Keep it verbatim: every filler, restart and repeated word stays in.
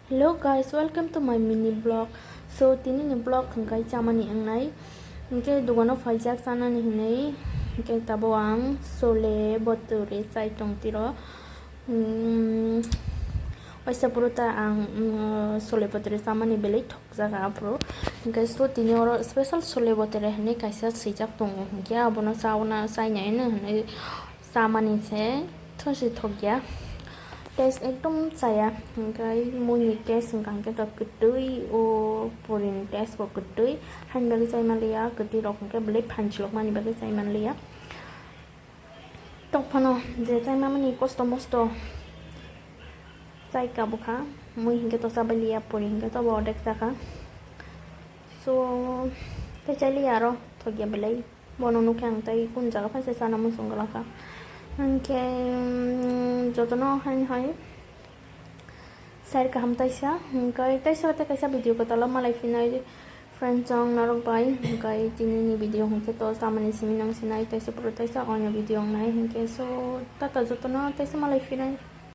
Hello guys, welcome to my mini vlog. So tini ni vlog hwnkhe chamani wngnai, hwnkhe dogano phaijak chanani hinwi, hwnkhe tabo ang sole botore chai tong tiro. Hmm, waisa puro ta ang, hmm, sole botore chamani belai thokjak aphuru. Hwnkhe so tini oro special sole botore hinwi kaisa swijak tongo, hwnkhe abono chauna chainai hinwi chamani se. Thosi thokya. Taste ekdom chaya. Hwnkhe muini taste hwnkha hwnkhe to kwtwi, o purini taste bo kwtwi. Haini bagwi chai manliya, kwtwi rok hwnkhe belai phan chilok mani bagwi chai manliya. Tokphano je chai mamani kosto mosto chai kabukha. Mui hwnkhe to chabai liya, puri hwnkhe to bo odek chakha. So, tei chai liya aro thokya belai. Bono nukhe ang tei kun jaga phaisa chana muchung glakha. Hwnkhe, mm, jotono haini hai share kaham taisa, hwnkhe taisa tei kaisa video kwtal o malai phinai friends chong norok bai, hwnkhe tini ni video hwnkhe to chamani simi nang sinai, taisa puro taisa oino video wngnai, hwnkhe so tata jotono taisa malai phinai.